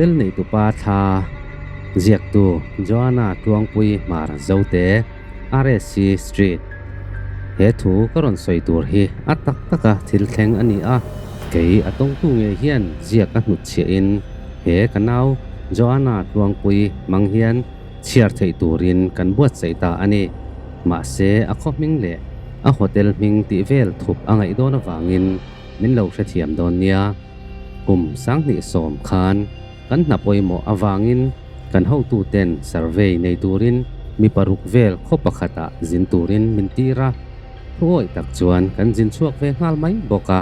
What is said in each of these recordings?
Hotel neitupa thla ziaktu Joanna Tluangpui Hmar Zote, RSC Street. He thu ka rawn sawi tur hi a tak taka thil thleng a ni a, kei a tawngtu ngei hian ziak a hnutchhiahin he ka nau Joanna Tluangpui hmang hian chhiar theih turin kan buatsaih ta a ni. Mahse a khaw hming leh a hotel hming tih vel thup a ngaih dawn avangin min lo hrethiam dawn nia. Kum 2010 khan kan hna pawimawh avangin kan hotuten survey nei turin mi paruk vel khaw pakhatah zin turin min tir a, thuawih tak chuan kan zin chhuak ve nghal mai bawk a.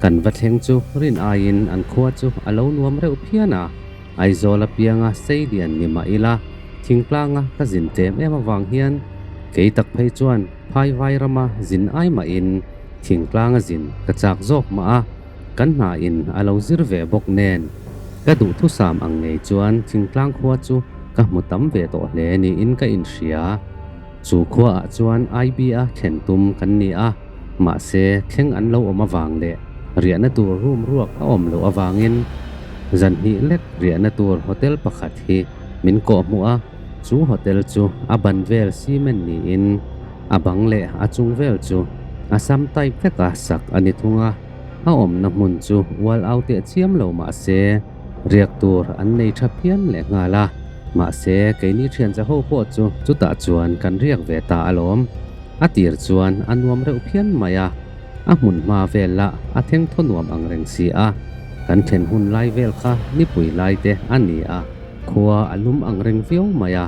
Kan va thleng chu rin aiin an khua chu a lo nuam reuh phian a, Aizawl apianga sei lian ni mah ila thingtlanga ka zin tlem em avang hian kei tak phei chuan phai vai rama zin ai mahin thingtlanga zin ka chak zawk mah a. Kan hna in a lo zir ve bawk nen, ka duhthusam ang ngei chuan thingtlang khua chu ka hmu tam ve tawh hle niin ka inhria. Chu khua ah chuan IB a thlen tum kan ni a, mahse thleng an lo awm avang leh riahna tur room ruak a awm loh avangin zan hnih lek riahna tur hotel pakhat hi min kawh hmuh a, chu hotel chu a ban vel cement niin a bang leh a chung vel chu a sam type veka sak a ni thung a. A awmna hmun chu ual au teh chiam lo mah se, riak tur an nei tha phian leh nghal a. Mahse, keini thiancha ho pawh chu chutah chuan kan riak ve ta alawm. A tir chuan a nuam reuh phian mai a, a hmun hma vel lah a theng thaw nuam ang reng si a. Kan then hun lai vel kha nipui lai te a ni a, khua a lum ang reng viau mai a.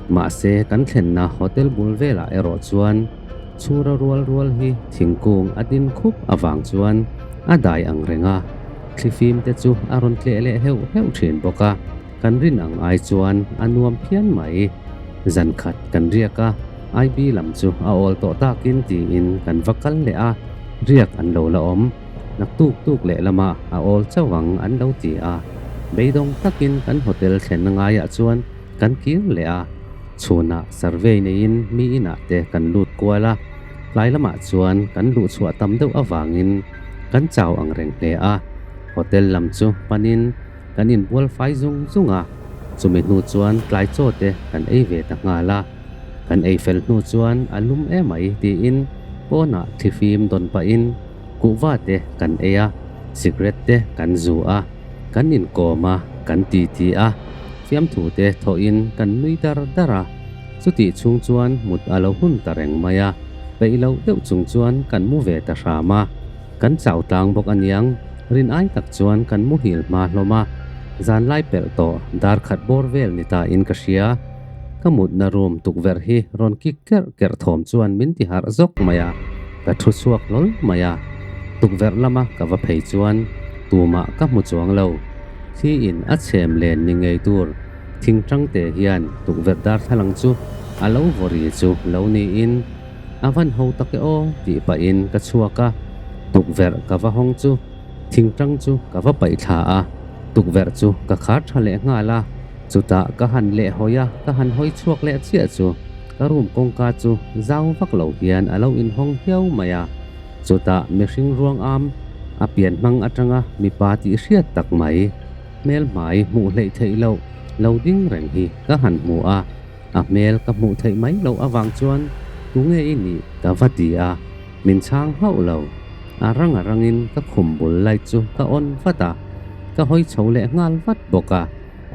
Mahse, kan thlenna hotel bul velah erawh chuan Chhura rual rual hi thingkung a din khup avang chuan a dai ang reng a, thlifim te chu a rawn tleh leh heuh heuh thin bawk a, kan rin ang ai chuan a nuam phian mai. Zan khat kan riak a, IB lam chu a awl tawh takin tiin kan va kal leh a, riak an lo la awm. Naktuk tuk leh lamah a awl chauh ang an lo ti a, beidawng takin kan hotel thlenna ngaiah chuan kan kir leh a. Chhunah survey neiin mi inah te kan lut kual a, tlai lamah chuan kan luh chhuah tam deuh avangin kan chau ang reng hle a, hotel lam chu panin kan inbual fai zung zung a, chumi hnu chuan tlai chaw te kan ei ve ta nghal a, kan ei fel hnu chuan a lum emai tiin pawnah thlifim dawn pahin kuhva te kan ei a, cigarette te kan zu a, kan inkawm a, kan titi a. Fiamthu te thawhin kan nui dar dar a, chutih chhung chuan mut a lo hun ta reng mai a, peih loh deuh chung chuan kan mu ve ta hram a, kan chau tlang bawk aniang, rin ai tak chuan kan muhil hma hlawm a, zan lai pelh tawh dar khat bawr vel ni ta in ka hria. Ka mutna room tukverh hi rawn kik kerh kerh thawm chuan min ti harh zawk mai a, ka thu chhuak hlawl mai a, tukverh lama ka va phei chuan tumah ka hmu chuang lo. Thli in a chhem len ni ngei tur thing tang te hian tukverh darthlalang chu a lo vaw ri chu lo niin a van ho tak e aw tih pahin ka chhuak a, tukverh ka va hawng chu thing tang chu ka va paih thla a, tukverh chu ka khar tha leh nghal a, chutah ka han leh hawi a, ka han hawi chhuak leh chiah chu ka room kawngka chu zau vak lo hian a lo inhawng hiau mai a. Chutah mihring ruang am a pian hmang atanga mipa tih hriat tak mai, hmel hmai hmuh hleih theih loh lo ding reng hi ka han hmu a, a hmel ka hmuh theih mai loh avang chuan tunge i nih ka va ti a, min chhang hauh lo. A rang a rangin ka khum bul light chu ka on vat a, ka hawi chho leh nghal vat bawk a,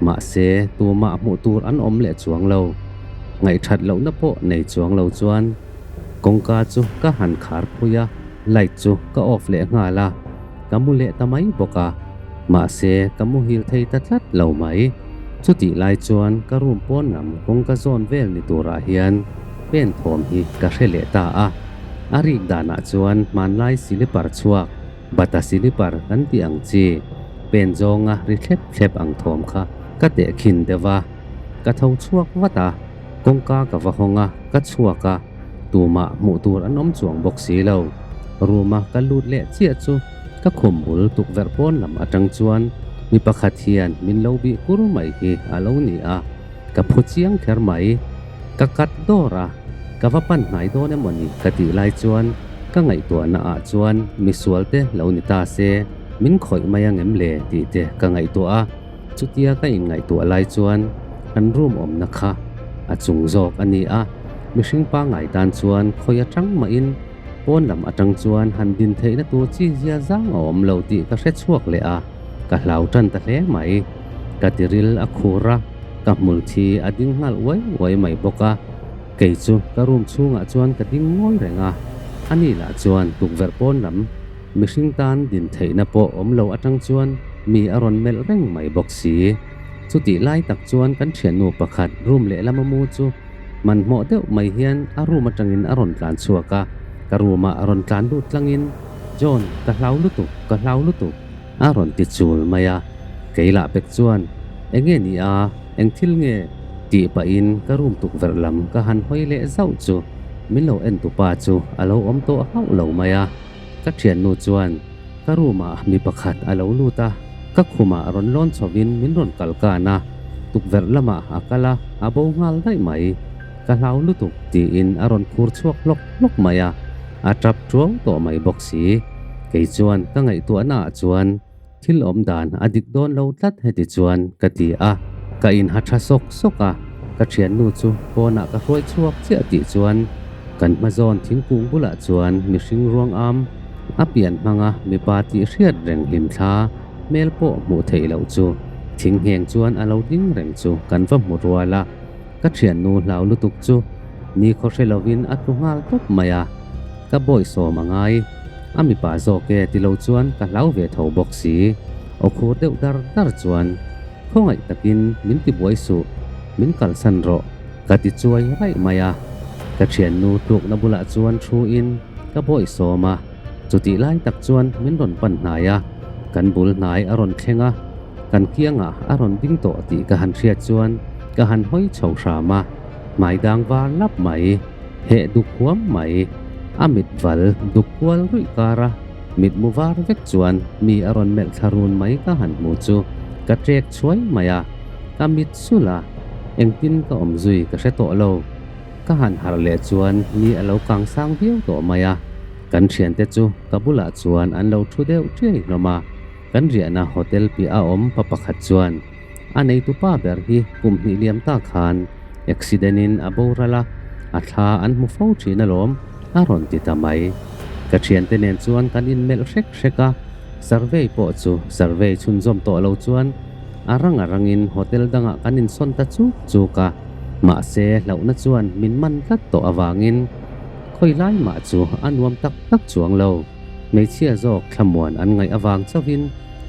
mahse tumah hmuh tur an awm leh chuang lo. Ngaihthat lohna pawh nei chuang lo chuan Kawngka chu ka han khar phui a, light chu ka off leh nghal a, ka mu leh ta mai bawk a, mahse ka muhil thei ta tlat lo mai. Chutih lai chuan ka room pawn lam kawngka zawn vel ni turah hian pen thawm hi ka hre leh ta a, a rik danah chuan hmanlai silipar chhuak, bata silipar kan tih ang chi, pen zawnga ri thlep thlep ang thawm kha ka tehkhin deuh a, ka tho chhuak vat a. Kawngka ka va hawng a, ka chhuak a, tumah hmuh tur an awm chuang bawk si lo. Room a ka lut leh chiah chu ka khum bul tukverh pawn lam atang chuan mi pakhat hian min lo bih kur mai hi a lo ni a, ka phu chiang kher mai. Ka cut dawr a, ka va pan hnai dawn emaw ni ka tih lai chuan ka ngaihtuahna ah chuan misual te lo ni ta se min khawih mai ang em le tih te ka ngaihtuah a. Chutia ka inngaihtuah lai chuan kan room awmna kha a chung zawk a ni a, mihring pangngai tan chuan khawi atang mahin pawn lam atang chuan han din theihna tur chi zia zang a awm lo tih ka hre chhuak leh a, ka hlau tan ta hle mai. Ka tiril a khur a, ka hmul thi a ding nghal uai uai mai bawk a. Kei chu ka room chhungah chuan ka ding ngawi reng a, ani lah chuan tukverh pawn lam mihring tan din theihna pawh awm lo atang chuan mi a rawn melh reng mai bawk si. Chutih lai tak chuan kan thiannu pakhat room lehlam a mu chu hmanhmawh deuh mai hian a room atangin a rawn tlan chhuak a, ka room ah a rawn tlan lut tlangin, John, ka hlau lutuk, ka hlau lutuk, a rawn ti chul mai a. Kei lah pek chuan, Enge ni a, eng thil nge? tih pahin ka room tukverh lam ka han hawi leh zauh chu min lo en tupa chu a lo awm tawh hauh lo mai a. Ka thiannu chuan ka room ah mi pakhat a lo lut a, ka khumah rawn lawn chhovin min rawn kal kan a, tukverh lamah a kal a, a bo nghal daih mai. Ka hlau lutuk tiin a rawn khur chhuak hlawk hlawk mai a, a tap tuau tawh mai bawk si. Kei chuan ka ngaihtuahna ah chuan thil awm dan a dik dawn lo tlat heti chuan ka ti a, ka inha tha sawk sawk a, ka thiannu chu pawnah ka hruai chhuak chiah tih chuan kan hmazawn thingkung bulah chuan mihring ruang am a pian hmanga mipa tih hriat reng hlimthla hmel pawh hmuh theih loh chu thing ngheng chuan a lo ding reng chu kan va hmu rual a, ka thiannu hlau lutuk chu ni khaw hre lovin a tlu nghal tawp mai a, ka bawisawm a ngai. A mipa zawk e ti lo chuan ka hlau ve tho bawk si. Aw khur deuh dar dar chuan, Khawngaih takin min ti buai suh, min kalsan rawh, ka ti chuai raih mai a. Ka thiannu tlukna bulah chuan thu in ka bawisawm a, chutih lai tak chuan min rawn pan hnai a, kan bul hnai a rawn thleng a, kan kiangah a rawn ding tawh tih ka han hriat chuan ka han hawi chho hram a, hmai dang var lap mai. Heh duk huam mai. A mit val duk kual ruih kar a, mitmu var vek chuan mi a rawn melh thla run mai ka han hmu chu ka trek chhuai mai a, ka mit sulh a, engtin ka awm zui ka hre tawh lo. Ka han harh leh chuan mi a lo kang sang viau tawh mai a, kan thiante chu ka bulah chuan an lo thu deuh ṭiai hlawm a, kan riahna hotel piah a awm pa pakhat chuan A neitupa ber hi kum hnih liam ta khan accident in a boral a, a thla an hmu fo thin alawm, a rawn ti ta mai. Ka thiante nen chuan kan inmelh hrek hrek a, survey pawh chu survey chhunzawm tawh lo chuan a rang a rangin hotel dangah kan insawn ta chuk chuk a, mahse hlauhna chuan min man tlat tawh avangin khawi lai mah chu a nuam tak tak chuang lo. Hmeichhia zawk thlamuan an ngaih avang chauhin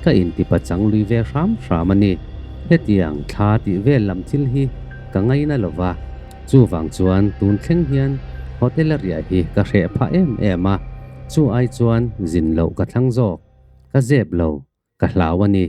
Ka intipa chang lui ve hram hram a ni. Hetiang thla tih vel lam thil hi ka ngaina lo va, chuvang chuan tun thleng hian hotel a riah hi ka hreh phah em em a, chu ai chuan zin loh ka thlang zawk, ka zep lo, ka hlau a ni.